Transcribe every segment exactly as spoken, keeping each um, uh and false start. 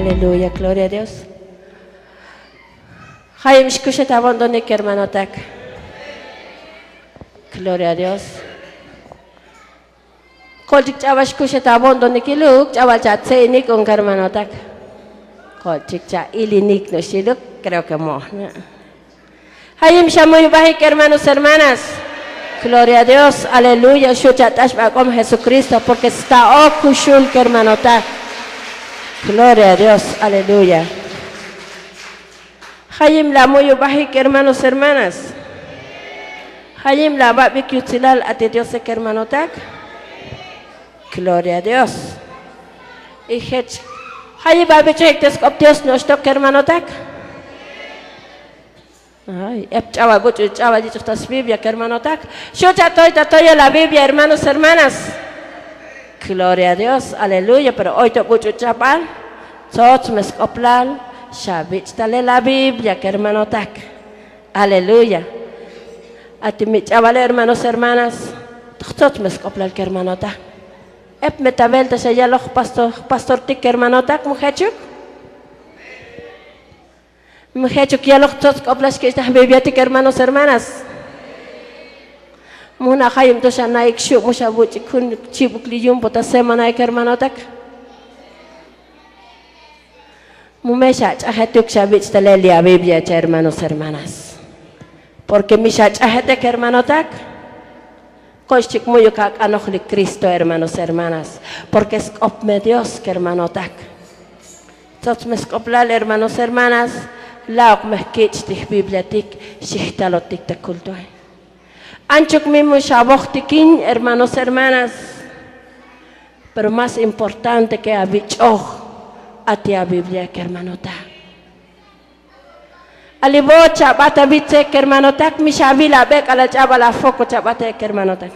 Aleluya, gloria a dios. Jayeb xkuxet abondonik kermanotak. Gloria a dios. Kolchik ch'abal xkuxet abondonik iluk ch'abal chatse'inik un kermanotak. Kolchik cha'ilinik nuxiluk. Kreo ke mo'na. Jayim xamuyubajik hermanos hermanas. Gloria a dios aleluya xu' chat'ax b'ak'om jesukristo porke sta'ok kuxul kermanotak. Gloria a dios aleluya. Jayim la muyubajik hermanos hermanas. Jayim la bab'ik yutsilal ati diose kermanotak. Gloria a dios. Y jech jayib abich'ojik te sk'op dios no'oxtok kermanotak. Ep ch'abal buch'u ch'abal yich'oj ta sbiblia kermanotak. Xu' chatoy ta toyol abiblia hermanos hermanas. Gloria a dios aleluya pero oy to buch'u ch'abal. Tsots me sk'oplal xabich' talel abiblia kermanotak. Aleluya. Ati mi ch'abale hermanos hermanas. Tsots me sk'oplal kermanotak. Ep me ta belta xa yaloj jpastortik kermanotak mu jechuk. Mjechuk yalok tsots k'oplal xkich'taj bibliatik hermanos hermanas. Mujna' jayeb to xa na'ik xu' mu xa buch'ik jun chibuk li yumpo ta semanaik hermanotak. Mu me xa ch'ajetuk xa bich' talel li abiblia che hermanos hermanas. Porke mi xa ch'ajetek hermanotak. Koch chik mu'yuk ak'anoj li kristo hermanos hermanas. Porke sk'op me dios kermanotak. Tsots me sk'oplal hermanos hermanas. La'ok me jkich' ti jbibliatik xijtalotik ta kultoe. Anchuk mi mu xabojtikin hermanos hermanas. Pero más importante ke abich'oj ati abiblia kermanotak. Alibo chab'at abitze kermanotak mi xabil abek'al ach'ab'al afoko chab'ate kermanotak.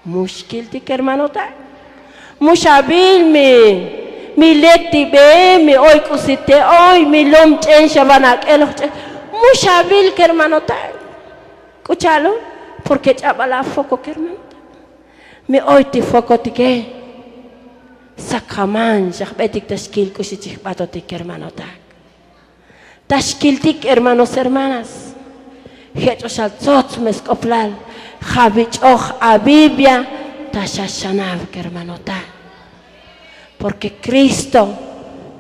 Mu xkiltik kermanotak. Mu xabil mi mi letibe mi oy k'usite oy mi lom ch'en xaban ak'eloj ch'en. Mu xabil kermanotak. K'u cha'lo porke ch'ab'al afoko kermanotak. Mi oy ti fokotike. Sakjaman xajb'etik ta xkil k'uxi chijb'atotik kermanotak. Ta xkiltik hermanos hermanas. Jech'oxal tsots me sk'oplal jabich'oj abiblia. Ta xaxanav kermanotak. Porke kristo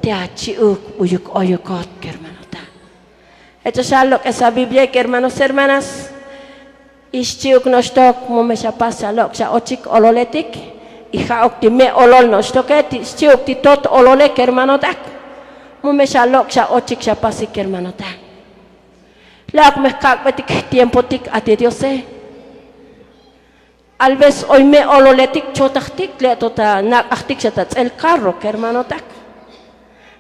te achi'uk b'uyuk oyokot kermanotak. Jech'oxal lok'es abiblia kermanos hermanas. Y xchi'uk no'oxtok mu me xapas xa lok' xa ochik ololetik. Y ja'uk ti me' olol no'oxtoke xchi'uk ti tot olole kermanotak. Mu me xa lok' xa ochik xapasik kermanotak. La'ok me jkak'betik jtiempotik ati diose. Alvez oy me' ololetik chotajtik le' to ta nak'ajtik xa ta ts'el karro kermanotak.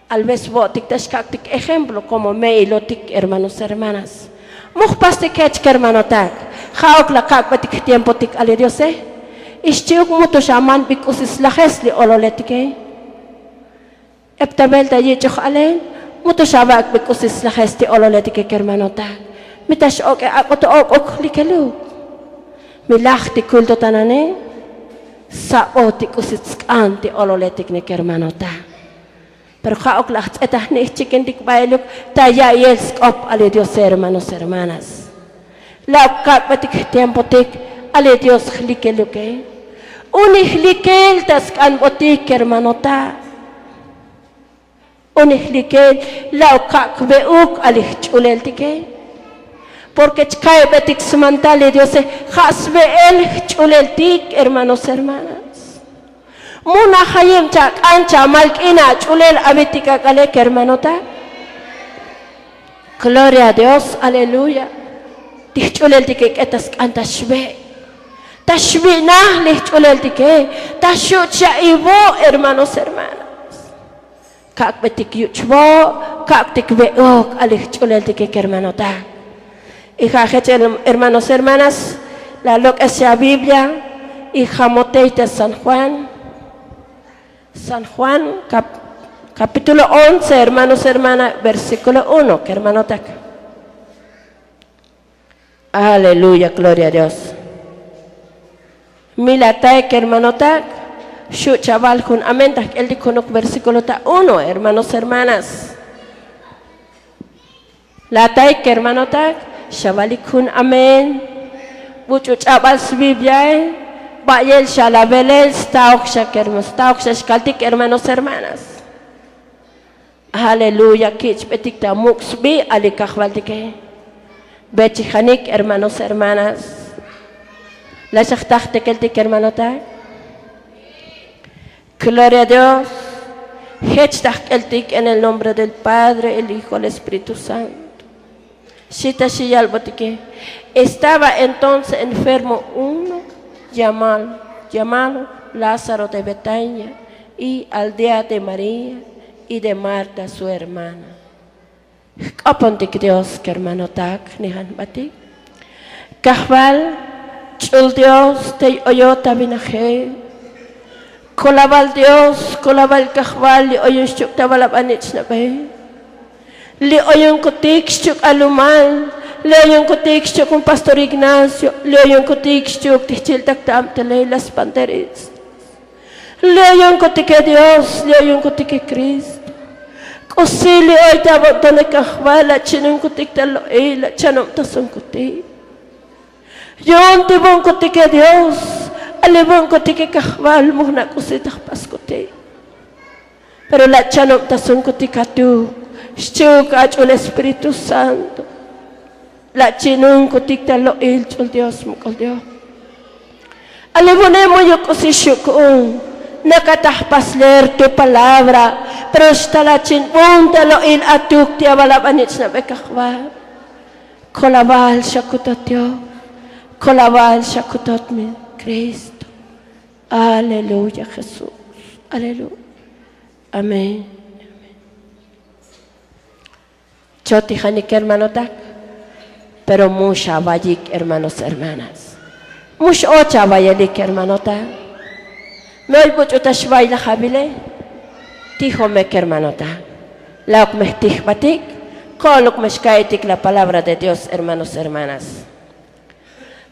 Alvez vo'tik ta xkak'tik ejemplo komo me' ilotik hermanos hermanas. Mu jpastik jech kermanotak. Ja'ok la kak'betik jtiempotik ali diose. Ixchi'uk mu to xamanbik k'usi slajes li ololetike. Ep ta belta yich'oj alel. Mu to xabak'bik k'usi slajes ti ololetike kermanotak. Mi ta x'ok'e ak'o to ok'ok jlikeluk. Mi laj ti kulto ta nane. Sabo ti k'usi tsk'an ti ololetik ni kermanotak. Pero ja'uk laj tz'etaj ni'ij chikintik ba'eluk ta ya'iyel sk'op ali diose hermanos hermanas. La'uk kak'betik jtiempotik ali dios jlikeluke. Uni jlikel ta sk'anbotik kermanota. Uni jlikel. La'uk kak' ve'uk ali jch'uleltike. Porke chka'ibbetik smantal li diose ja' sve'el jch'uleltik hermanos hermanas. Mu najayeb chak'an chamalk'in ach'ulel abitik ak'ale kermanota. Gloria a dios aleluya. Ti jch'uleltike k'e ta sk'an ta xve'. Ta xvi'naj li jch'uleltike. Ta xu' cha'ivo' hermanos hermanas. Kak'betik yuch'vo'. Kak'tik ve'uk ali jch'uleltike kermanota. Y ja' jech hermanos hermanas. La lok'es xa biblia. Y jamotey ta san juan. San juan, kapítulo once hermanos hermana, versíkulo uno kermanotak. Aleluya gloria a dios. Mila tae kermanotak. Xu' chaval jun amén taj k'eltik junuk versíkulo ta uno, hermanos, hermanas. Lataik kermanotak, xavalik jun amén. Buch'u ch'abal sbibliae. Ba'yel xalavelel staok xa kermano staok xa xkaltik hermanos, hermanas. Aleluya. Kich'betik ta muk' sbi ali kajvaltike. Bechijanik hermanos, hermanas. Laxajtaj tekeltik hermanotak. Gloria a dios. Jech taj k'eltik en el nombre del padre, el hijo, el espíritu santo. Xita xiyalbotike. Estaba entonces enfermo uno llamado, llamado lázaro de betania, y aldea de maría y de marta su hermana. Jk'opontik dios kermanotak nijan jbatik. Kajval, ch'ul dios tey oyot avinaje. Kolaval dios, kolaval kajval li oyon xchuk' ta val abanich' nabe. Li oyonkutik xchuk' alumal, li oyonkutik xchuk' jun pastor ignacio, li oyonkutik xchuk' tijchil tak ta abtelel las panderis. Li oyonkutike dios, li oyonkutike kristo. K'usi li oy ta avo'ntanik kajval la' chinunkutik ta lo'il la' chanobtasonkutik. Yu'un ti vu'nkutike dios, ali vu'nkutike kajval mujna' k'usi ta jpaskutik. Pero la' chanobtasonkutik atuk xchi'uk ach'ul espíritu santo. La' chinunkutik ta lo'il ch'ul dios muk'ul dios. Ali vune' mu'yuk k'usi xu' ku'un. Nakataj pasler tu palabra. Pero xtal achin bun ta lo'il atuk ti aval abanich' nabe kajval. Kolaval xakutot dios. Kolaval xakutot mi kristo. Aleluya jesús. Aleluya. Amén. Chotijanik hermanotak. Pero mu xavayik hermanos, hermanas. Mu x'och avayelik hermanotak. Me oy buch'u ta xvaylajavile. Tijomek hermanotak. La'uk me jtij jbatik. Ko'oluk me xka'itik la palabra de dios hermanos, hermanas.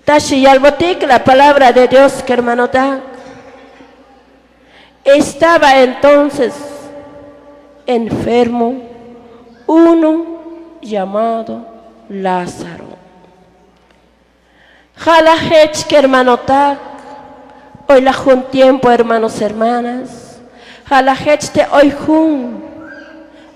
Ta xiyalbotik la palabra de dios kermanotak. Estaba entonces enfermo uno llamado lázaro. Ja' laj jech kermanotak. Oy laj jun tiempo hermanos, hermanas. Ja' laj jech te oy jun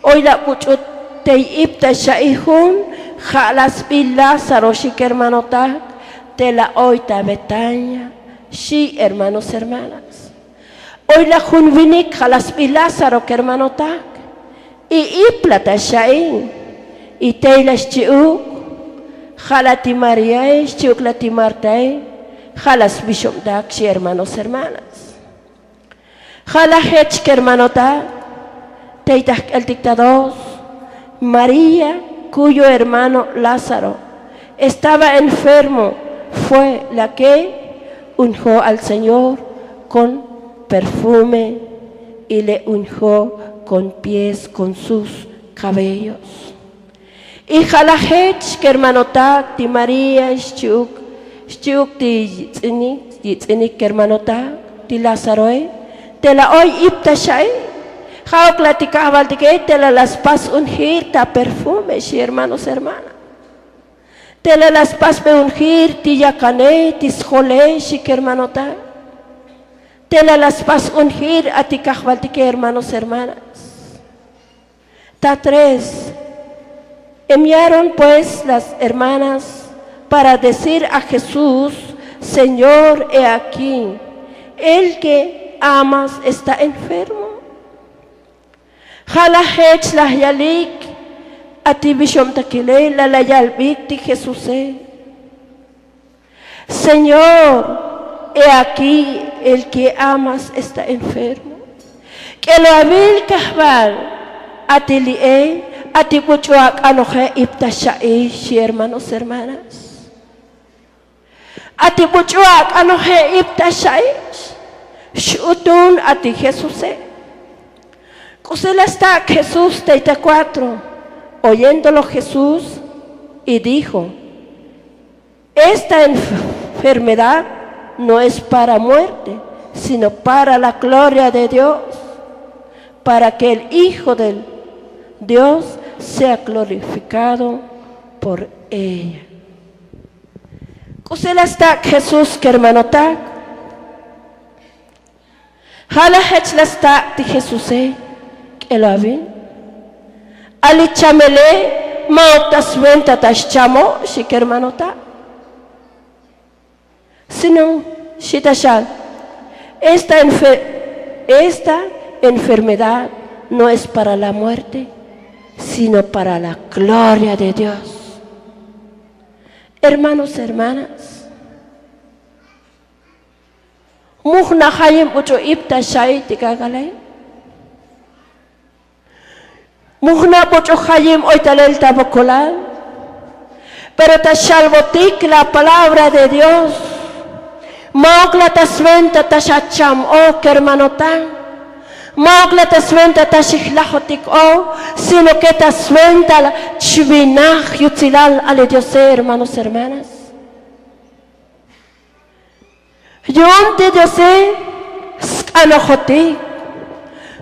oy la' buch'u tey ip ta xa'i jun. Ja' la sbi lázaro xi kermanotak. Te la oy ta betania xi hermanos, hermanas. Oy laj jun vinik ja' la sbi lázaro kermanotak. Y ip la ta xa'i. Y tey la xchi'uk ja' la ti mariae xchi'uk la ti martae. Ja' la sbixobtak xi hermanos, hermanas. Ja' laj jech kermanotak. Tey ta jk'eltik ta dos. María kuyo hermano lázaro estaba enfermo. Fue la ke unjo al señor kon perfume y le unjo kon pies kon sus kabellos. Y ja' laj jech kermanotak ti maría xchi'uk xchi'uk ti yitz'inik yitz'inik kermanotak ti lázaroe. Te la oy ip ta xa'i. Ja'uk la ti kajvaltike te la la spas ungir ta perfume xi hermanos, hermanas. Te la la spasbe ungir ti yakane ti sjole xi kermanotak. Te la la spas ungir a ti kajvaltike hermanos, hermanas. Ta tres. Enviaron pues las hermanas para decir a jesús, señor, he aquí, el que amas está enfermo. Ja' laj jech laj yalik a ti vixobtakile la la yalbik ti jesuse. Señor, he aquí el ke amas esta enfermo. K'elo'avil kajval a ti li'e a ti buch'u ak'anoje ip ta xa'ix xi hermanos, hermanas. A ti buch'u ak'anoje ip ta xa'ix x'utun a ti jesuse. K'usi la stak' jesús tey ta kuatro. Oyéndolo jesús y dijo, esta enfermedad no es para muerte, sino para la gloria de Dios, para ke el hijo del dios sea glorifikado por ella. K'usi la stak' jesús kermanotak? Ja' la jech la stak' ti jesuse. K'elo avi. Ali chamele, ma'uk ta sventa ta xchamo xi kermanotak. Sino xi ta xal, esta enfermedad no es para la muerte, sino para la gloria de dios. Hermanos hermanas, mujna jayeb buch'u ip ta xa'iy ti k'ak'ale. Mujna buch'u jayeb oy talel ta vokolal. Pero ta xalbotik la palabra de dios, ma'uk la ta sventa ta xacham o kermanotak. Ma'uk la ta sventa ta xijlajotik o, sino ke ta sventa la chvinaj yutzilal ali diose hermanos hermanas. Yu'un ti diose sk'anojotik.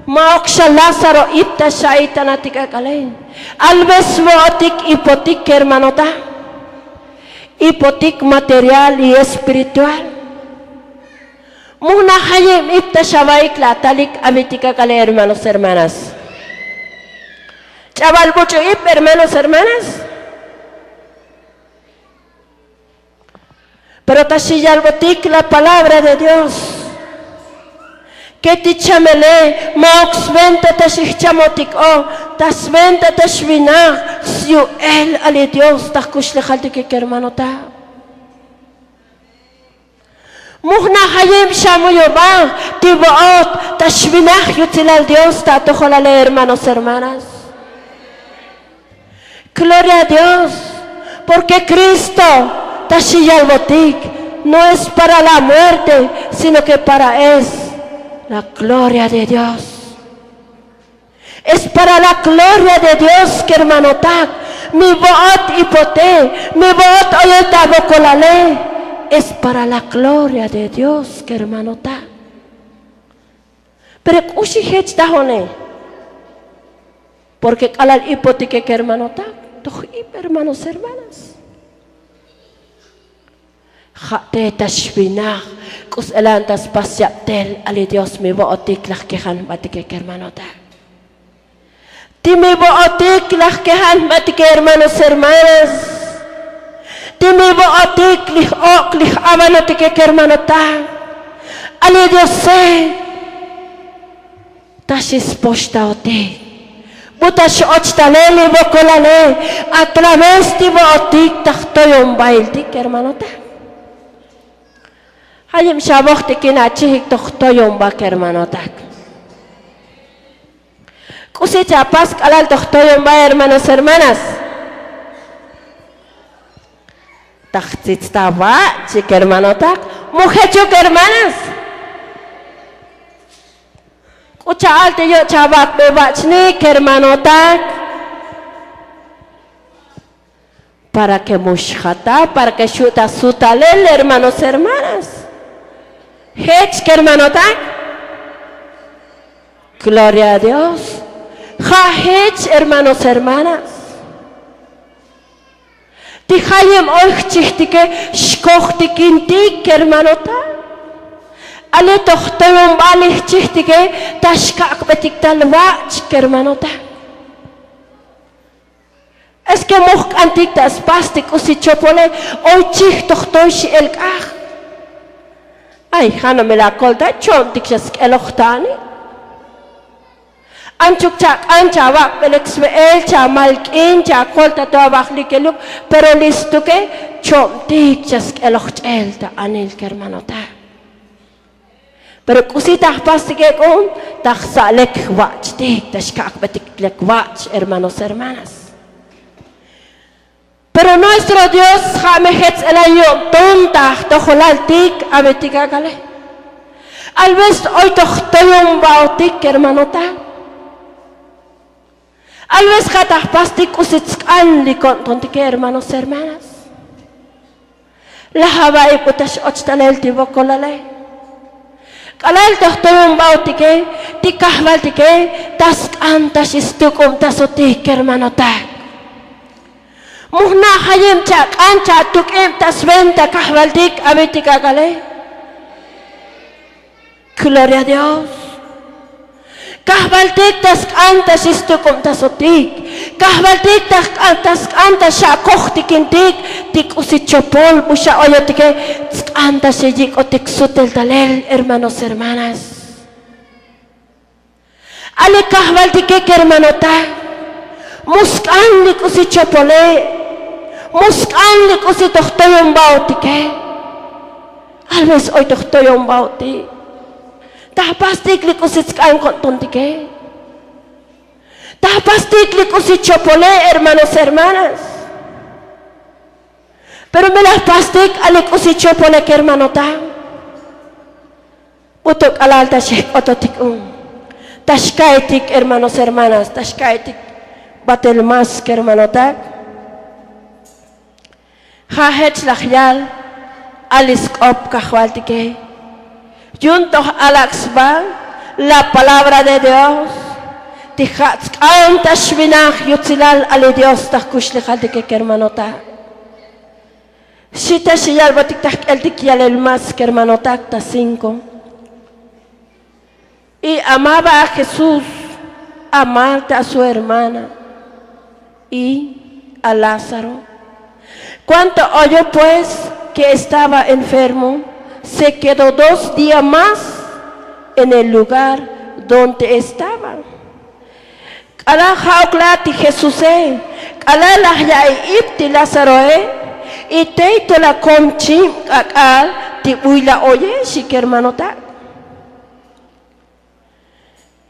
Ma'uk xa lázaro ip ta xa'iy tana ti k'ak'ale. Albe svo'otik ipotik kermanotak, ipotik material y espiritual. Mujna jayeb ip ta xavaik la atalik avi ti k'ak'ale hermanos hermanas. Ch'abal buch'u ip hermanos hermanas. Pero ta xiyalbotik la palabra de dios, ke ti chamele ma'uk sventa ta xijchamotik o, ta sventa ta xvinaj syu'el ali dios ta jkuxlejaltike kermanotak. Mujna jayeb xamuyobaj ti vo'ot ta xvinaj yutzilal dios ta atojolale hermanos hermanas. Gloria a dios. Porke kristo ta xiyalbotik, no es para la muerte, sino ke para es la gloria de dios. Es para la gloria de dios kermanotak. Mi vo'ot ipote, mi vo'ot oyel ta vokolale, es para la gloria de dios kermanotak. Pero k'uxi jech ta jo'one? Porke k'alal ipotike kermanotak, toj ip hermanos hermanas. Ja' te ta xvinaj k'u s'elan ta spas yab tel ali dios mi vo'otik laj kejan jbatike kermanotak. Ti mi vo'otik laj kejan jbatike hermanos hermanas, ti mi vo'otik lij ok' lij avanotike kermanotak, ali diose ta xispoxtaotik. Bu ta x'och talel li vokolale a través ti vo'otik ta jtoyonbailtik kermanotak. Jayeb xavojtikin achijik toj jtoyonba kermanotak. K'usi chapas k'alal toj jtoyonba hermanos hermanas? Ta jtzitz ta vach' chi kermanotak. Mu jechuk hermanas? K'u cha'al te yo' chavak'be vach'nik kermanotak? Para ke mu xjata para ke xu' ta sutalel hermanos hermanas. Jech kermanotak? Gloria a dios. Ja' jech hermanos hermanas. Ti jayeb oy jchijtike xkojtikintik kermanotak. Ali toj jtoyonbal li jchijtike ta xkak'betik tal vach' kermanotak. Es ke moj k'antik ta spas ti k'usi chopole oy chij toj toy xi elk'aj. Ay ja' no mi la kolta cho'ntik xa sk'eloj ta ani. Anchuk chak'an chavak'belek sve'el chamalk'in chakolta to avajlikeluk. Pero listuke cho'ntik xa sk'eloj ch'el ta anil kermanotak. Pero k'usi ta jpastike k'un ta jsa'lek jvach'tik ta xkak'betik lek vach' hermanos hermanas. Pero nuestro dios ja' me jech ts'elan yo'nton ta jtojolaltik avetik ak'ale. Alvez oy toj jtoyonbaotik kermanotak. Alvez ja' ta jpastik k'usi tsk'an li ko'ntontike hermanos hermanas. Laj ava'i bu ta x'och talel ti vokolale. K'alal toj toyonbaotike ti kajvaltike ta sk'an ta xistuk'ubtasotik kermanotak. Mujna' jayeb cha'k'an cha'tuk'ib ta sventa kajvaltik avitik ak'ale. Gloria a dios. Kajvaltik ta sk'an ta xistuk'ubtasotik. Kajvaltik ta sk'an ta xakojtikintik ti k'usi chopol bu xa'oyotike. Sk'an ta xeyik'otik sutel talel hermanos hermanas. Ali kajvaltike kermanotak, mu sk'an li k'usi chopole', mu sk'an li k'usi toj toyonbaotike. Alvez oy toj toyonbaotik ta jpastik li k'usi tsk'an ko'ntontike, ta jpastik li k'usi chopole' hermanos hermanas. Pero mi laj jpastik ali k'usi chopole' kermanotak, bu to k'alal ta xijk'ototik un, ta xka'itik hermanos hermanas, ta xka'itik batel mas kermanotak. Ja' jech laj yal ali sk'op kajvaltike. Yu'un toj alak' sba la palabra de dios ti ja' tsk'an ta xvinaj yutzilal ali dios ta jkuxlejaltike kermanotak. Xi ta xiyalbotik ta jk'eltik yalel mas kermanotak ta cinko. Y amaba a jesús, a marta a su hermana y a lázaro. Cuanto oyó pues que estaba enfermo, se quedó dos días más en el lugar donde estaba. K'alal ja'ok la' ti jesuse, k'alal laj ya'i ip ti lázaroe, y tey to la kom chib k'ak'al ti buy la oye xi kermanotak.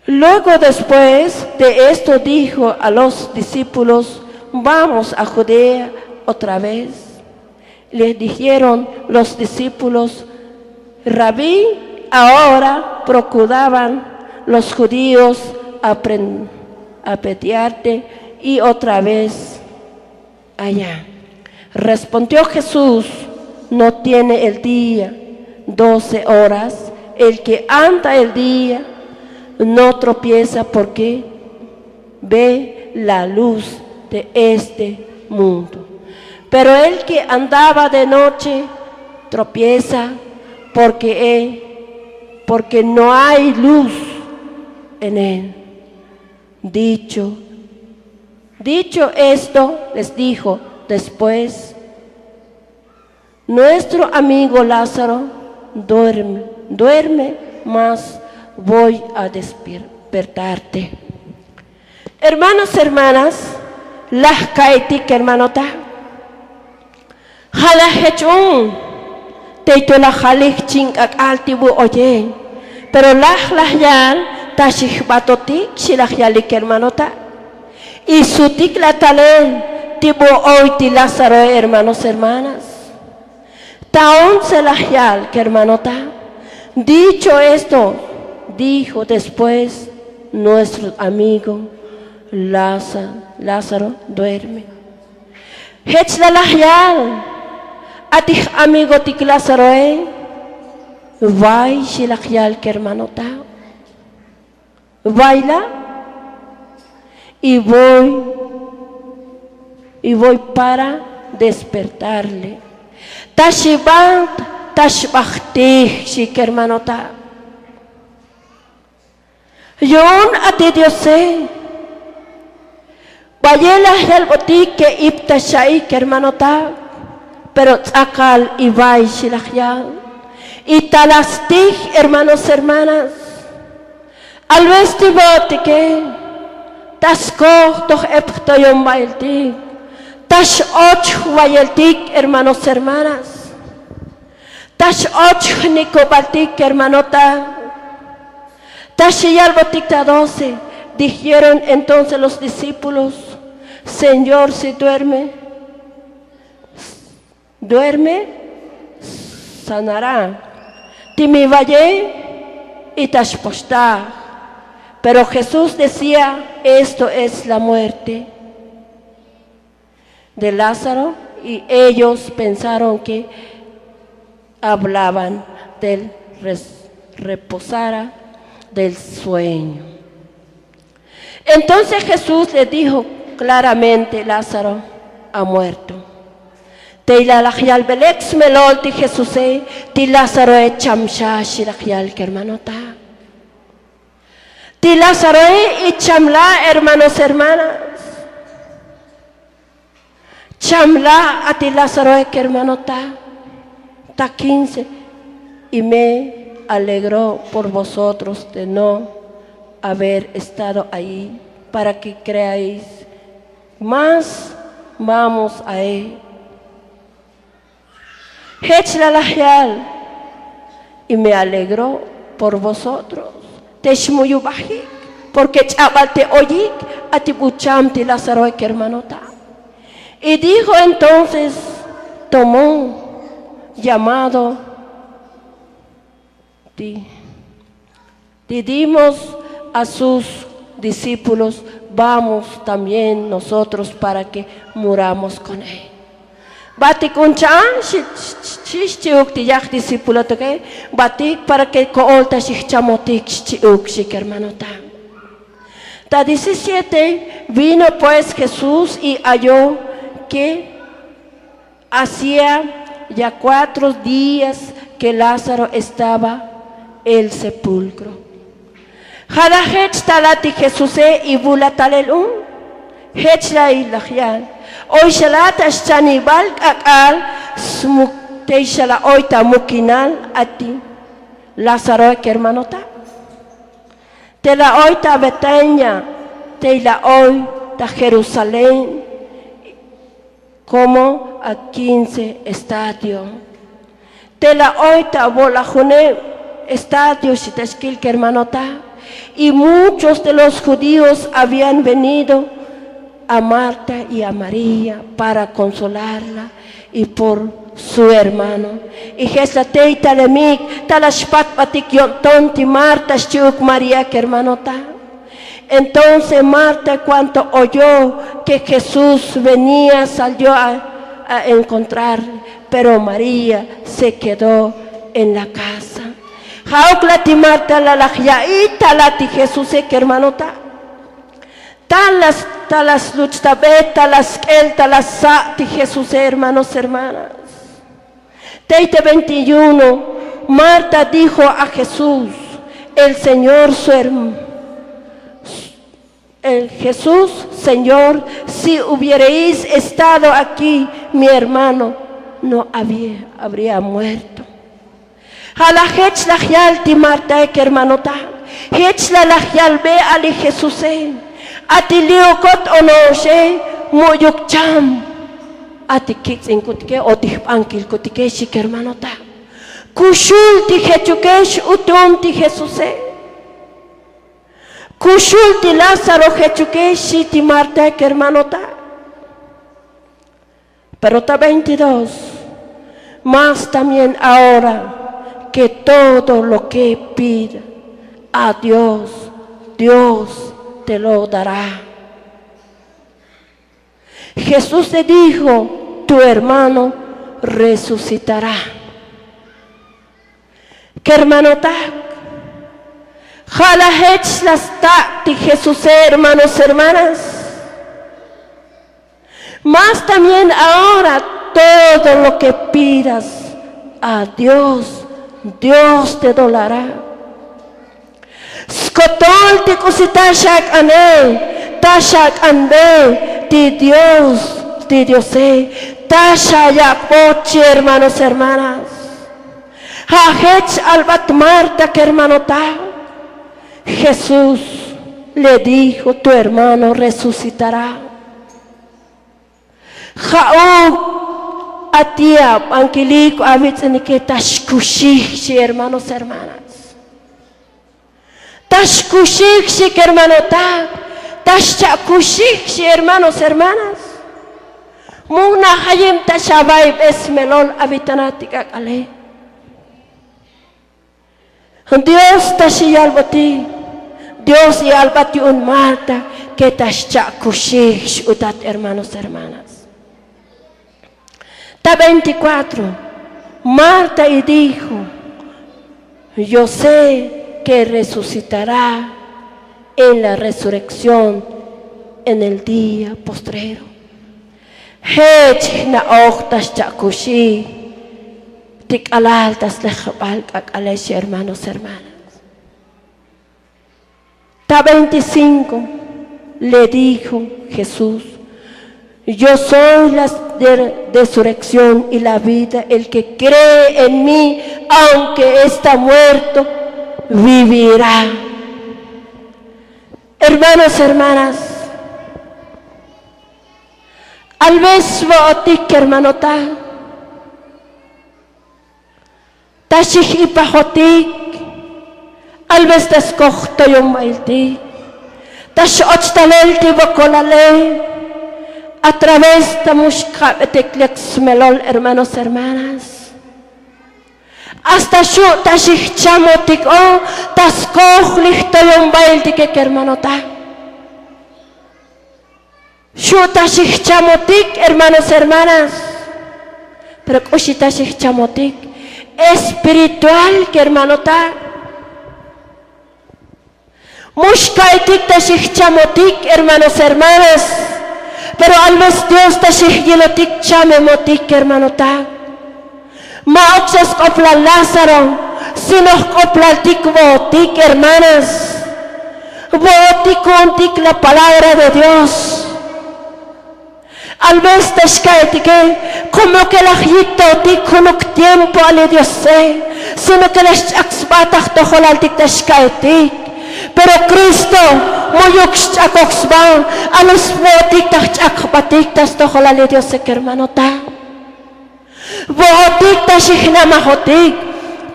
Luego después de esto dijo a los discípulos, vamos a judea otra vez. Le dijeron los discípulos, rabí, ahora procuraban los judíos apedrearte y otra vez allá. Respondió jesús, no tiene el día doce horas? El que anda el día no tropieza porque ve la luz de este mundo. Pero el que andaba de noche tropieza porque, porque no hay luz en él. Dicho, dicho esto les dijo después, nuestro amigo lázaro duerme, duerme, mas voy a despertarte. Hermanos hermanas, laj ka'itik hermanota, ja' laj jech un tey to laj jalik chin k'ak'al ti bu oye. Pero laj laj yal ta xijbatotik xi laj yalik hermanota. Y sutik la talel ti bu oy ti lázaroe hermanos hermanas. Ta once laj yal kermanota. Dicho esto dijo después, nuestro amigo lázaro duerme. Jech la laj yal a ti j'amigotik lázaroe. Vay xi laj yal kermanota. Vay la y voy y voy para despertarle. Ta xibant ta xbajtij xi kermanota. Yu'un a ti diose, bayel laj yalbotik ke ip ta xa'i kermanotak. Pero ts'akal ivay xi laj yal. Y ta laj stij hermanos hermanas, alvez ti vo'otike ta skoj toj ep jtoyonbailtik, ta x'och jvayeltik hermanos hermanas, ta x'och jnikobaltik kermanota. Ta xiyalbotik ta doce. Dijeron entonces los discípulos, señor, si duerme, duerme, sanará. Ti mi vaye y ta xpoxtaj. Pero jesús decía, esto es la muerte de lázaro. Y ellos pensaron que hablaban del res- reposara del sueño. Entonces jesús le dijo claramente lázaro ha muerto. Tey la laj yalbelek smelol ti jesuse, ti lázaroe chamxa xi laj yal kermanota. Ti lázaroe y chamla hermanos hermanas. Chamla a ti lázaroe kermanota. Ta quince. Y me alegró por vosotros de no haber estado ahí para que creáis. Mas vamos a él. Jech la laj yal. Y me alegró por vosotros. Te xmuyubajik. Porke ch'abal te oyik a ti bucham ti lázaroe kermanota. Y dijo entonces tomó llamado ti. Didimos a sus discípulos. Vamos también nosotros para que muramos con él. Batik un chan xi xchi'uk ti yaj discípulo toke. Batik para que ko'ol ta xijchamotik xchi'uk xi kermanota. Ta diecisiete. Vino pues jesús y halló que hacía ya cuatro días que lázaro estaba el sepulcro. Ja' laj jech tala ti jesuse y vula talel un. Jech la ilaj yal. Oy xala ta xchanibal k'ak'al smuk. Tey xala oy ta mukinal a ti lázaroe kermanota. Te la oy ta betania. Tey la oy ta jerusalén. Komo a quince estadio. Te la oy ta bolajuneb estadio xi ta xkil kermanota. Y muchos de los judíos habían venido a marta y a maría para konsolarla y por su hermano. Y jech la tey talemik ta la xpatbatik yo'nton ti marta xchi'uk maría kermanota. Entonces marta cuanto oyó que jesús venía salió a encontrarle. Pero maría se quedó en la casa. Ja'uk la ti marta la laj ya'i tala ti jesuse kermanota. Ta la sluch'tabe ta la sk'el ta la sa' ti jesuse hermanos hermanas. Tey te veintiuno. Marta dijo a jesús el señor su hermano. Jesús señor, si hubiereis estado akí mi hermano no habría muerto. Ja' la jech laj yal ti martae kermanota. Jech la laj yalbe a li jesuse. A ti li'okot ono'oxe mu'yuk cham. A ti kitz'inkutike o ti jb'ankilkutike xi kermanota. Kuxul ti jechuke x'utum ti jesuse. Kuxul ti lázaro jechuke xi ti marta kermanota. Pero ta veintidós. Mas también ahora ke todo lo ke pida a dios dios te lo dará. Jesús te dijo tu hermano resucitará. Kermanotak. Ja' la jech la sta' ti jesuse hermanos hermanas. Mas también ahora todo lo ke pidas a dios dios te dolará. Skotol ti k'usi ta xak'ane ta xak'anbe ti dios ti diose ta xayak'bot chi hermanos hermanas. Ja' jech albat marta kermanota. Jesús le dijo tu hermano resucitará. Ja'uk a ti ab'ankilik o avitz'inike ta xkuxij xi hermanos hermanas. Ta xkuxij xi kermanotak. Ta xcha'kuxij xi hermanos hermanas. Mu najayib ta xava'ibe smelol avitanat ti k'ak'ale. Dios ta xiyalbotik. Dios yalbat yu'un marta ke ta xcha'kuxij x'utat hermanos hermanas. Ta veinticuatro. Marta y dijo Yo sé ke resusitará en la resurekción en el día postrero. Jech jna'oj ta xcha'kuxi ti k'alal ta slejebal k'ak'alex hermanos hermanas. Ta veinticinko le dijo jesús, yo soy la resurekción y la vida el ke kree en mi, aunke esta muerto vivirá. Hermanos hermanas, alvez vo'otik hermanota, ta xij ipajotik, alvez ta skoj toyonbailtik, ta x'och talel ti vokolale, a través ta muxkabetik lek smelol hermanos hermanas, hasta xu' ta xij chamotik o ta skoj li jtoyonbailtike kermanota. Xu' ta xij chamotik hermanos hermanas. Pero k'uxi ta xij chamotik espiritual kermanota. Mux ka'itik ta xij chamotik hermanos hermanas. Pero alvez dios ta xij yilotik chamemotik kermanota. Ma'uk xa sk'oplal lázaro, sino jk'oplaltik vo'otik hermanas. Vo'otik ku'untik la palabra de dios. Alvez ta xka'etike komo ke laj yito'otik junuk tiempo a li diose, sino ke laj xch'ak sba ta jtojolaltik ta xka'etik. Pero kristo mu'yuk xch'akoj sba. Alvez vo'otik ta jch'ak jbatik ta stojolal li diose kermanota. Vo'otik ta xijnamajotik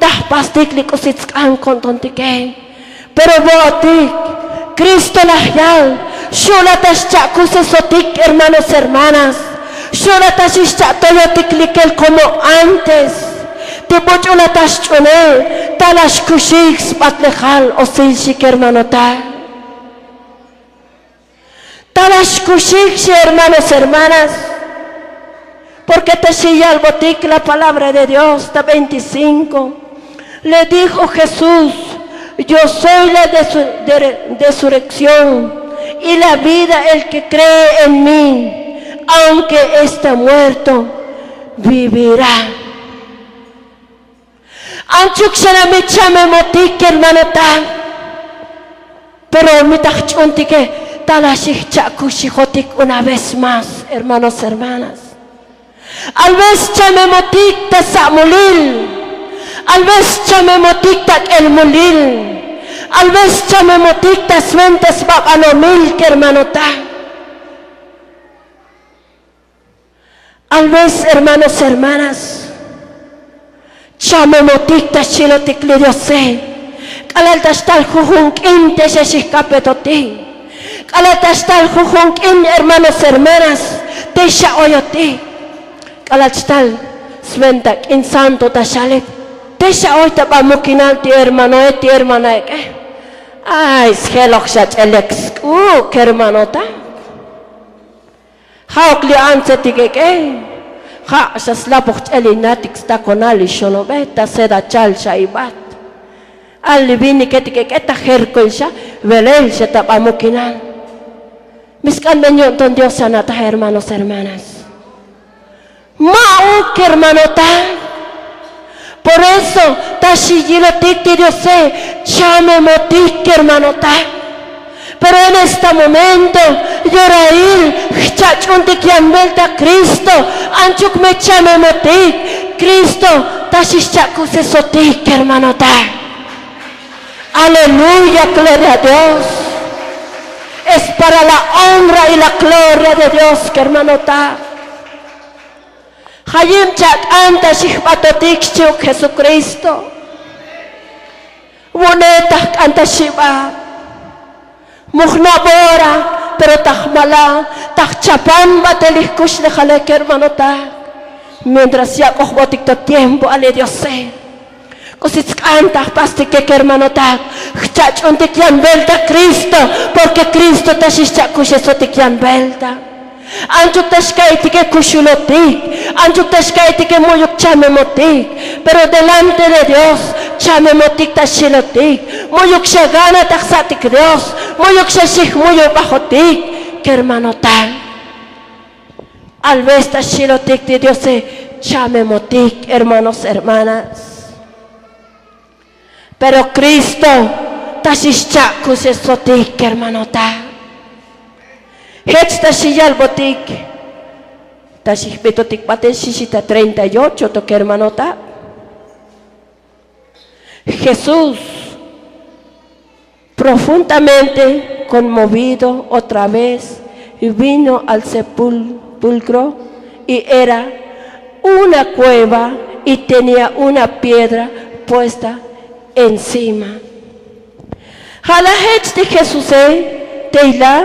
ta jpastik li k'usi tsk'an ko'ntontike. Pero vo'otik kristo laj yal, xu' la ta xcha'kusesotik hermanos hermanas. Xu' la ta xixcha'toyotik likel komo antes. Ti buch'u la ta xch'une ta la xkuxij sbatlejal osil xi kermanota. Ta la xkuxij xi hermanos hermanas. Porke ta xiyalbotik la palabra de dios ta veinticinko, le dijo jesús, yo soy la resurekción y la vida el ke kree en mi, aunke esta muerto vivirá. Anchuk xana mi chamemotik kermanota. Pero mi ta jch'untike ta la xijcha'kuxijotik una vez más hermanos hermanas. Alvez chamemotik ta sa'mulil. Alvez chamemotik ta k'elmulil. Alvez chamemotik ta sventa sbabanomil kermanota. Alvez hermanos hermanas, chamemotik ta xchilotik li diose. K'alal ta xtal jujun k'in te xa xijkapetotik. K'alal ta xtal jujun k'in hermanos hermanas te xa oyotik. K'alal xtal sventa k'in santo ta xalik, te xa oy ta bamukinal ti hermanoe ti hermanaek'e. Ay sjeloj xa ch'elek sk'u' kermanota. Ja'uk li antsetik ek'e. Ja' xa slapoj ch'el inatik stakonal li xonobe ta seda chal xa ibat. A li viniketik ek'e ta jerkoil xa velel xa ta bamukinal. Mi sk'anben yo'nton dios xa na'taj hermanos hermanas. Ma'uk kermanota. Por eso ta xiyilotik ti diose chamemotik kermanota. Pero en esta momento yorail jchach'untik yan velta kristo. Anchuk me chamemotik kristo ta xixcha'kusesotik kermanota. Aleluya gloria a dios. Es para la honra y la gloria de dios kermanota. Jayib chak'an ta xijbatotik xchi'uk jesukristo. Vu'une ta jk'an ta xibat. Mujnab ora pero ta jmala ta jchapan batel li jkuxlejale kermanota. Mientras yak'ojbotik to tiempo a li diose. K'usi tsk'an ta jpastike kermanotak. Jchach'untik yan velta kristo. Porke kristo ta xixcha'kuxesotik yan velta. Anchuk ta xka'iytike kuxulotik, anchuk ta xka'iytike mu'yuk chamemotik. Pero delante de dios chamemotik ta xilotik. Mu'yuk xa gana ta jsa'tik dios, mu'yuk xa xijmu'yubajotik. Kermanotak, alvez ta xilotik ti diose chamemotik hermanos hermanas. Pero kristo ta xixcha'kusesotik kermanota. Jech ta xiyalbotik, ta xijbitotik batel xixita treinta y ocho to kermanota. Jesús, profundamente konmovido otra vez, vino al sepulkro y era una kueva y tenia una piedra puesta encima. Ja' laj jech ti jesuse, tey la,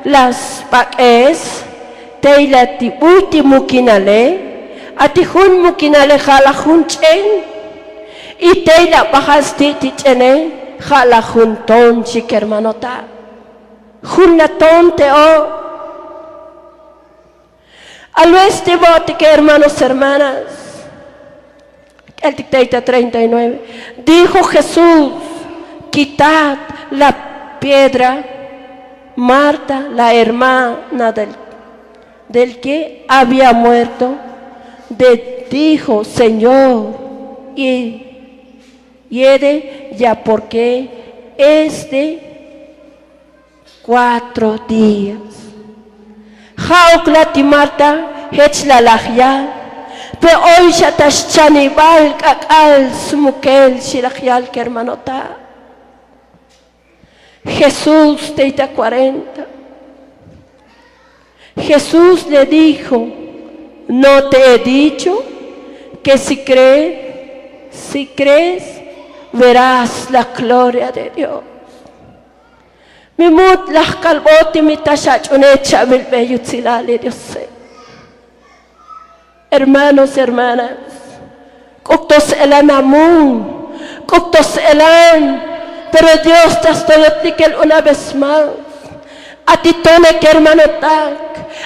la sbak'es, tey la ti buy ti mukinale. A ti jun mukinale ja' laj jun ch'en. Y tey la bajal sti' ti ch'ene, ja' laj jun ton xi kermanota. Jun la ton te o'. Alvez ti bo'otike hermanos hermanas, k'eltik tey ta treinta y nueve. Dijo jesús, kitad la piedra. Marta la hermana del, del que había muerto, de dijo, señor, y yede ya porke este kuatro días. Ja'uk la ti marta, jech la laj yal. Pe oy xa ta xchanibal k'ak'al smukel xi laj yal kermanota. Jesús tey ta kuarenta. Jesús le dijo, no te he dicho ke si crees, si crees, verás la gloria de dios. Mi mut laj kalboti mi ta xach'une chabilbe yutsilal li diose. Hermanos hermanas, k'uk to s'elan amun, k'uk to s'elan. Pero dios ta stoyotik el una vez más. A ti tone kermanotak,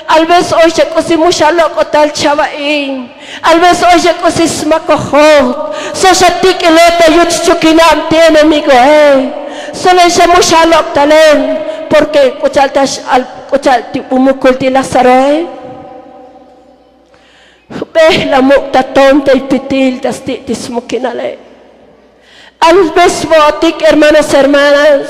alvez oy xa k'usi mu xa lok'otal chava'i. Alvez oy xa k'usi smakojot, so xa tik'ilot ta yut xchukinab ti enemigoe. Sole xa mu xa lok'talen. Porke k'u cha'al ta xal k'u cha'al ti bumukul ti lazaroe. Jbej la muk' ta ton ta ypitil ta sti' ti smukinale. Alvez vo'otik hermanos hermanas,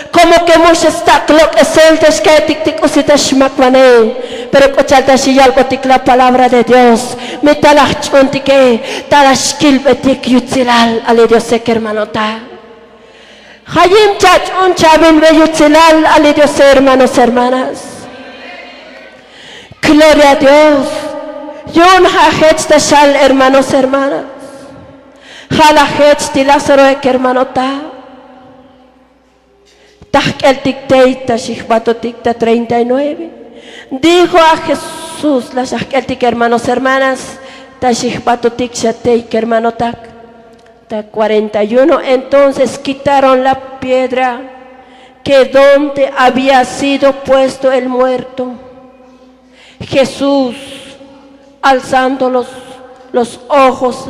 komo ke mu xa stak' lok'esel ta xka'etik ti k'usi ta xmakvanej. Pero k'u cha'al ta xiyalbotik la palabra de dios, mi ta laj ch'untike, ta laj xkilbetik yutsilal ali diose kermanota. Ja' yim chach'un chabilbe yutsilal ali diose hermanos hermanas. Gloria a dios. Yu'un ja' jech ta xal hermanos hermanas. Ja' laj jech ti lazaroe kermanota. Ta jk'eltik tey ta xijbatotik ta treinta y nueve. Dijo a jesús laj xa jk'eltik hermanos hermanas, ta xijbatotik xa tey kermanotak. Ta kuarenta y uno. Entonces kitaron la piedra ke donde había sido puesto el muerto. Jesús, alzando los ojos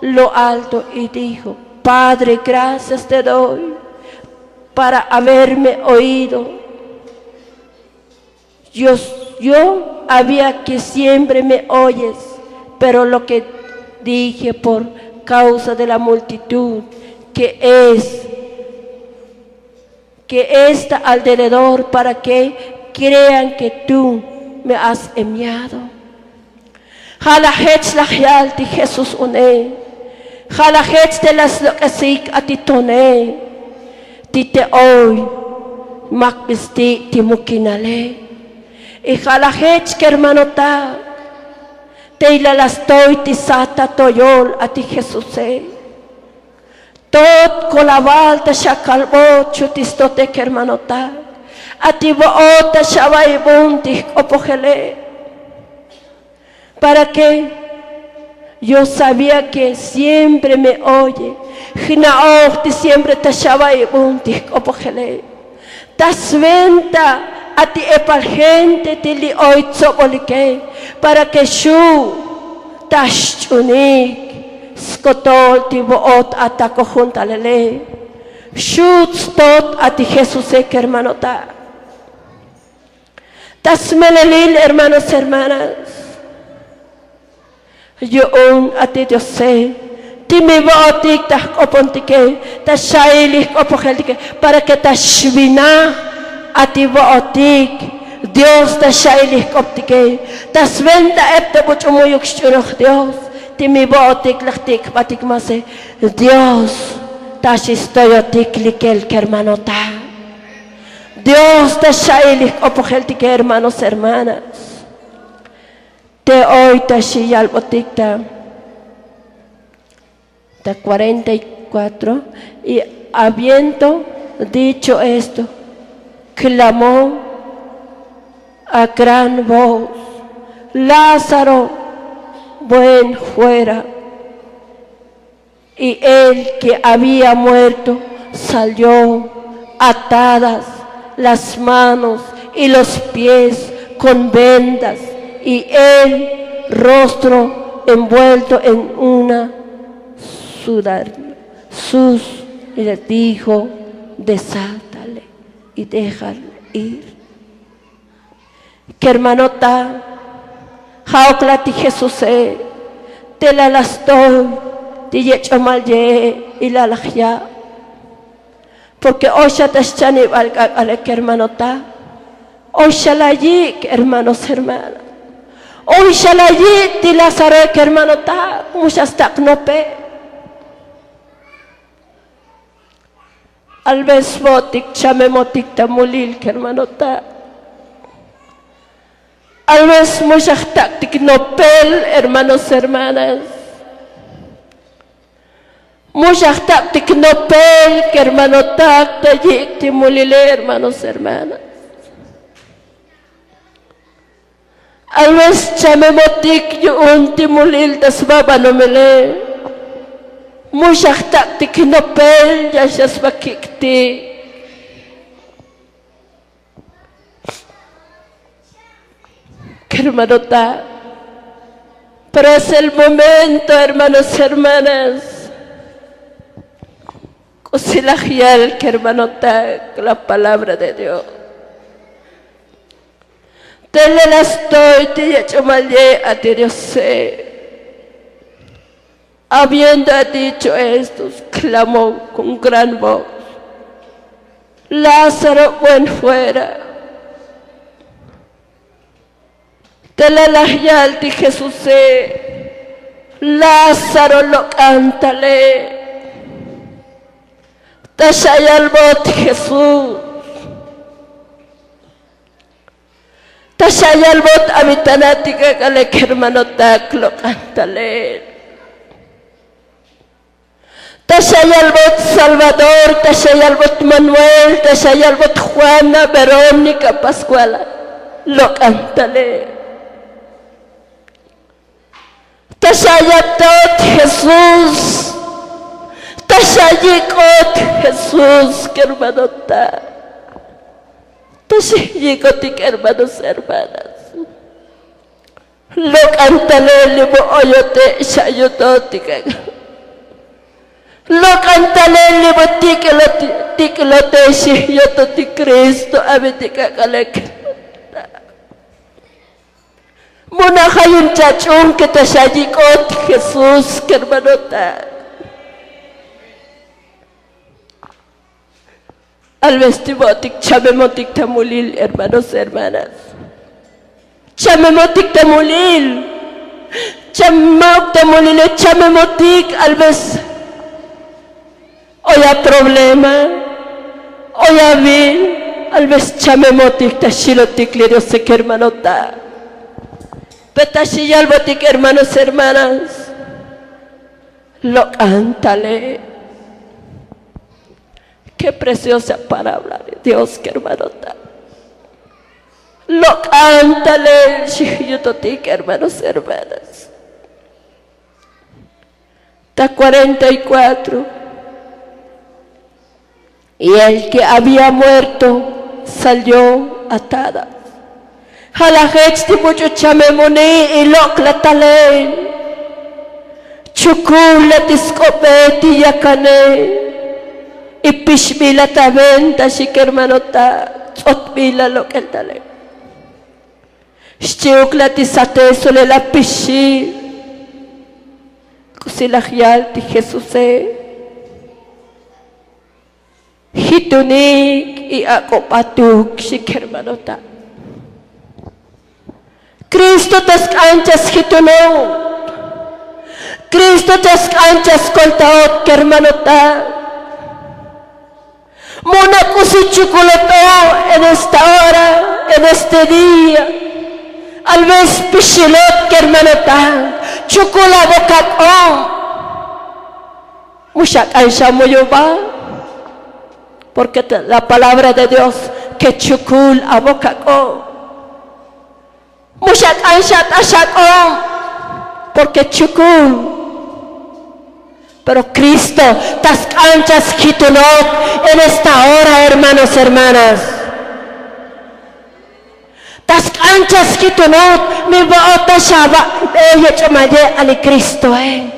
lo alto y dijo, padre, gracias te doy para haberme oido. Yo había que siempre me oyes, pero lo ke dije por kausa de la multitud ke es ke esta alderedor para ke krean ke tu me has emiado. Ja' laj jech laj yal ti jesús une. Ja' laj jech te la slok'esik a ti tone, ti te oy makbil sti' ti mukinale. Y ja' laj jech kermanotak, tey la la stoy ti sat ta toyol a ti jesuse. Tot kolaval ta xakalbot xu ti stote kermanotak, a ti vo'ot ta xava'i bun ti jk'opojele. Para ke yo sabía ke siempre me oye. Jna'oj ti siempre ta xava'i bun ti jk'opojele. Ta sventa a ti epal gente ti li' oy tsobolike para ke xu' ta xch'unik skotol ti vo'ot a ta kojuntalele. Xu' tstot a ti jesuse kermanota'. Ta smelelil hermanos hermanas, yu'un a ti diose ti mi vo'otik ta jk'opontike, ta xail ijk'opojeltike para ke ta xvina a ti vo'otik dios ta xail ijk'optike. Ta sventa ep ta buch'u mu'yuk xch'unoj dios ti mi vo'otik laj ti' kbatik mase dios ta xistoyotik likel kermanota'. Dios ta xail ijk'opojeltike hermanos hermanas. Te oy ta xi yalbotik ta ta cuarenta y cuatro. Y habiendo dicho esto, clamó a gran voz: Lázaro, ven fuera. Y el que había muerto salió, atadas las manos y los pies con vendas, y el rostro envuelto en una sudar, sus, y le dijo: Desátale y déjalo ir. Kermanota', ja'ok la' ti jesuse te la' la' stoy ti yech'omal ye'e, y la' laj ya'. Porke oy xa ta xchanibal k'ak'ale kermanota'. Oy xa la' yik' hermanos hermanas. Oy xa la' yik' ti lazaroe kermanota', mu xa stak' nope. Alvez vo'otik chamemotik ta mulil kermanota'. Alvez mu xa jtak'tik nopel hermanos hermanas. Mu xa jtak'tik nopel kermanota' ta yik' ti mulile hermanos hermanas. Alvez chamemotik yu'un ti mulil ta sba banomele. Mu xa jtak'tik nopel ya xa sba kik'tik. Kermanota', pero es el momento hermanos hermanas. K'usi laj yal kermanota' la palabra de dios. Te la' la' stoy ti yech'omal ye' a ti diose. Habiendo dicho esto, clamó con gran voz: Lázaro, ven fuera. Te la' laj yal ti jesuse: Lázaro, lok'antale. Ta xa yalbot jesús. Ta xa yalbot a mi tana' ti k'ak'ale kermanotak, lok'antalel. Ta xa yalbot salvador, ta xa yalbot manuel, ta xa yalbot juana, verónica, pascuala, lok'antalel. Ta xa yalbot jesús. Ta xa yik'ot jesús kermanotak. Ta xa yik'otik hermanos hermanas. Lok'antalel li bu oyote' xa yutotik. Lok'antalel li bu tik'lote' xijyototik kristo a bi ti k'ak'ale kermanotak. Mu naja' yun chach'un ke ta xa yik'ot jesús kermanotak. Alvez ti bo'otik chamemotik ta mulil hermanos hermanas. Chamemotik ta mulil. Chamemok ta mulile chamemotik alvez. Oy a problema. Oy a vil. Alvez chamemotik ta xilotik li diose kermanotak. Pe ta xi yalbotik hermanos hermanas. Lok'antale. Ke preciosa palabra de dios kermanotak. Lok'antale xi yutotik hermanos hermanas. Ta cuarenta y cuatro. Y el ke había muerto Salió atada. Ja' lajech ti buch'u chamemoni ilok' la talel. Chukul la ti sk'obe ti yakane. Ipixbil la ta venta xi kermanota. Tz'otbil la lok'el talel. Xchi'uk la ti sate solel apixi. K'usi laj yal ti jesuse. Jitunik y ak'obatuk xi kermanota. Kristo ta sk'an cha sjitunot. Kristo ta sk'an cha skoltaot kermanota. Mona k'usi chukuloto en esta hora, en este dia. Al vez pixilot kermanota. Chukul abokak'o. Muxak'an xa muyuba. Porque la palabra de dios ke chukul abokak'o. Muxak'an xa t'axak'o. Porque chukul. Pero kristo ta sk'an cha sjitunot en esta hora hermanos hermanas. Ta sk'an cha sjitunot. Mi bo'ot ta xaba' be yech'omaye' ali kristoe.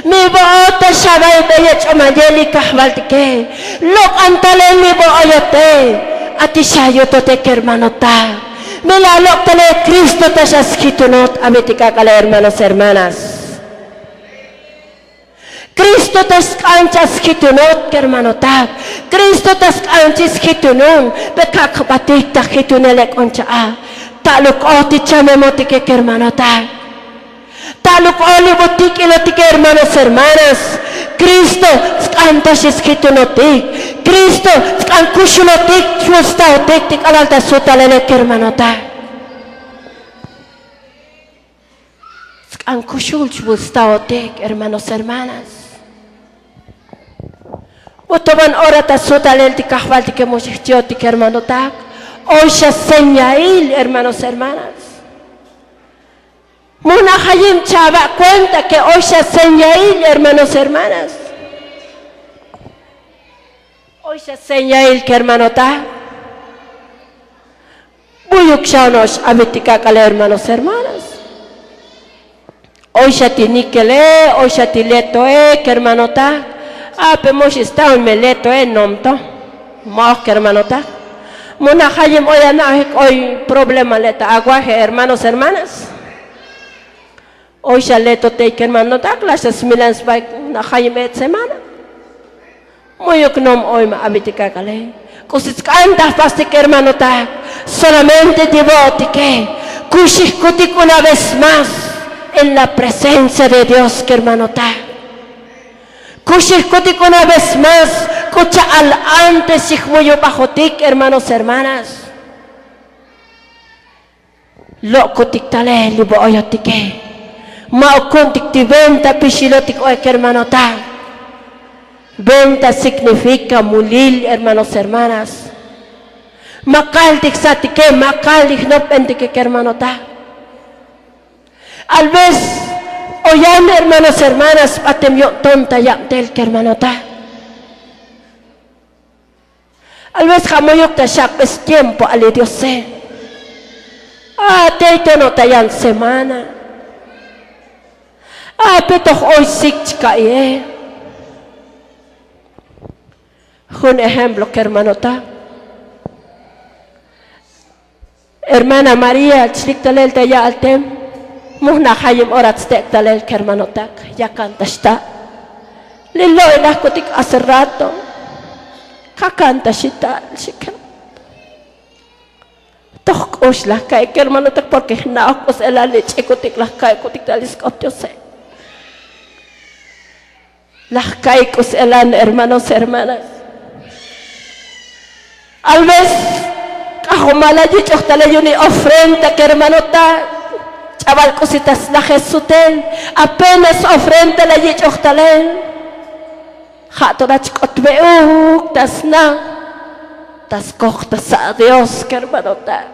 Mi bo'ot ta xaba' be yech'omaye' li kajvaltike. Lok'an talel mi bo'oyote. Ati xa yutote kermanota. Mi la lok' talel kristo ta xa sjitunot abitik ak'ale hermanos hermanas. Kristo ta sk'an cha sjitunot kermanotak. Kristo ta sk'an chi sjitunun. Pe kak' jbatik ta jitunel ek'on cha'a. Ta'luk oj ti chamemotike kermanotak. Ta'luk oj li butik ilotike hermanos hermanas. Kristo sk'an ta xi sjitunotik. Kristo sk'an kuxulotik xvustaotik ti k'alal ta sutalele kermanotak. Sk'an kuxul chvustaotik hermanos hermanas. Vutoban ora ta sutalel ti kajvaltike muxijchiotik hermanotak. Oy xa señail hermanos hermanas. Mujnajayib chava' kuenta ke oy xa señail hermanos hermanas. Oy xa señail kermanotak. Buyuk xa ono'ox avitik ak'ale hermanos hermanas. Oy xa ti nikele oy xa ti letoe kermanotak. Ape moxi sta on me letoe nomto. Moj kermanotak. Mujnajayib oy ana'ojik oy problema le' ta aguaje hermanos hermanas. Oy xa leto tey kermanotak la xa smilan sbaik. Najayim et semana. Muyuk nom oy ma abitik ak'ale. K'usi tsk'an ta jpastik hermanotak. Solamente ti vo'otike. Kuxijkutik una vez más en la presencia de dios kermanotak. Kuxijkutik una vez más. K'u cha'al antes xijmuyubajotik hermanos hermanas. Lo'kutik talel li bo'oyotike. Ma' okuntik ti venta pixilotik oy kermanotak. Venta signifika mulil hermanos hermanas. Ma' kaltik satike ma' kaltik jnopbentike kermanotak. Al vez oyan hermanos hermanas batem yo'nton ta yabtel kermanotak. Al vez ja' muyuk ta xak'be stiempo ali diose. A tey tono' ta yan semana. A pe toj oy sik chka'iye. Jun ejemplo kermanotak. Hermana maría chlik talel ta ya'al tem. Mujnajayim ora tstek' talel kermanotak yakan ta xta'. Li lo'ilajkutik hace rato. Kakan ta xi tal xi kermanotak. Toj k'ux laj ka'i kermanotak porke jna'oj k'u s'elal li ch'ikutik laj ka'i k'utik ta li sk'op diose. Laj ka'i k'u s'elan hermanos hermanas. Al vez k'ajomal la yich'oj talel yu'uni ofrenda kermanotak. Ch'abal k'usi ta slajes sutel. Apenas ofrenda la yich'oj talel. Ja' to rach k'otbe'uk ta sna. Ta skoj ta sa' dios kermanotak.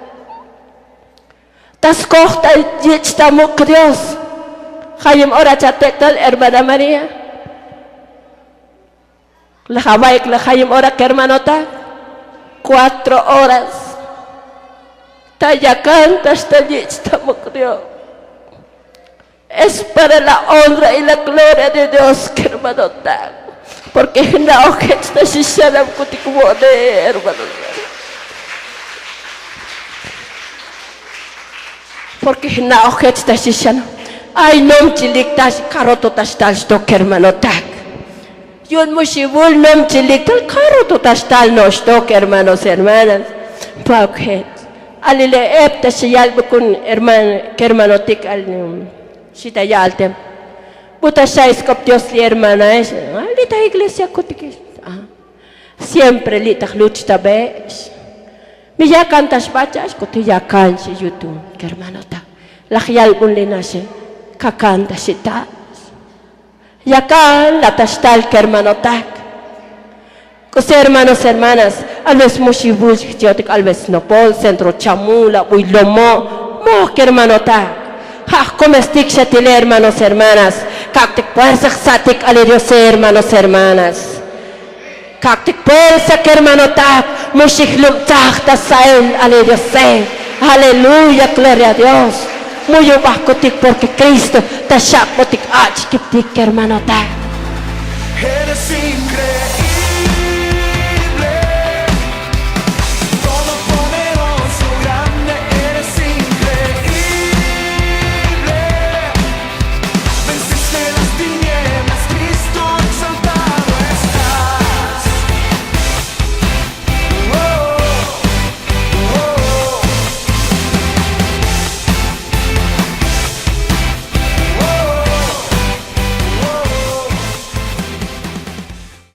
Ta skoj ta yich' ta muk' dios. Jayim ora chatek'tal hermana maría. Laj avaik laj jayim ora kermanotak. Kuatro horas. Yakan ta xtal yich' ta muk' dios. Es para la honra y la gloria de dios kermanotak. Porke jna' ojech ta xixanam kutik vo'ne hermanotak. Porke jna' ojech ta xixanam. Ay nom chilik ta xkaroto ta xtal xtok kermanotak. Yu'un muxibul nom chilik tal karoto ta xtal no'ox tok hermanos hermanas. Pabjet alile ep ta xiyal bukun kermanotik al xita ya'al te. Buta xaisk'op dios li hermanaex. Li ta iglesia kutikix. Siempre li' ta jluch ta be'ex. Mi yakan ta xbacha'ex kutik yakan xi yutu kermanotak. Laj yalbun li naxe kakan ta xita'. Yakan la ta xtal kermanotak. K'usi hermanos hermanas, alvez muxibul xijchi'otik alvez nopol centro chamula buy lomo'. Moj kermanotak. Ja' jkomestik xatile hermanos hermanas. Kak'tik puersa jsa'tik ale diose hermanos hermanas. Kak'tik puersa kermanotak. Mu xijlubtzaj ta sa'el ale diose. Aleluya gloria a dios. Mu yubajkutik porke kristo ta xak'botik ach' kiptik kermanotak. Eres increíble.